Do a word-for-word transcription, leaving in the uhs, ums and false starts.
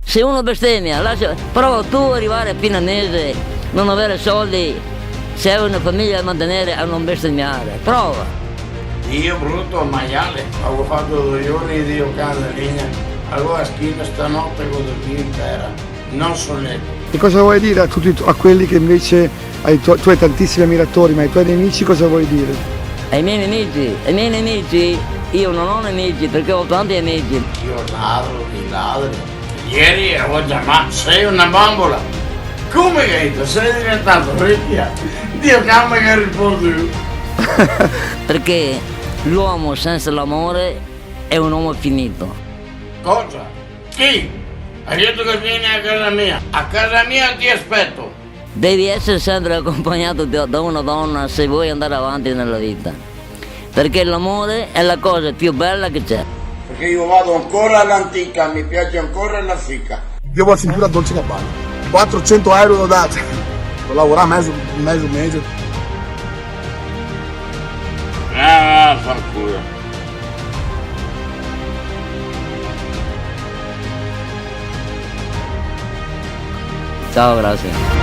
Se uno bestemia, lascia, prova tu a rivare a fine mese, non avere soldi, se hai una famiglia da mantenere, a non bestemmiare. Prova. Dio bruto, maiale, avevo fatto due giorni di Dio casa legna, avevo la schina stanotte con due piedi in terra, non sono letto. E cosa vuoi dire a tutti, a quelli che invece, ai tuoi, tu hai tantissimi ammiratori, ma ai tuoi nemici cosa vuoi dire? Ai miei nemici, ai miei nemici, io non ho nemici perché ho tanti amici. Io ladro di ladri. Ieri avevo chiamato, sei una bambola. Come che hai detto? Sei diventato ricca? Dio, calma che rispondo io. Perché l'uomo senza l'amore è un uomo finito. Cosa? Chi? Hai detto che vieni a casa mia? A casa mia ti aspetto. Devi essere sempre accompagnato da, da una donna se vuoi andare avanti nella vita. Perché l'amore è la cosa più bella che c'è. Perché io vado ancora all'antica, mi piace ancora la fica. Io ho la cintura dolce da pane. Quattrocento euro l'ho data. Ho lavorato mezzo, mezzo mese. Ah, fanculo. Ciao, grazie.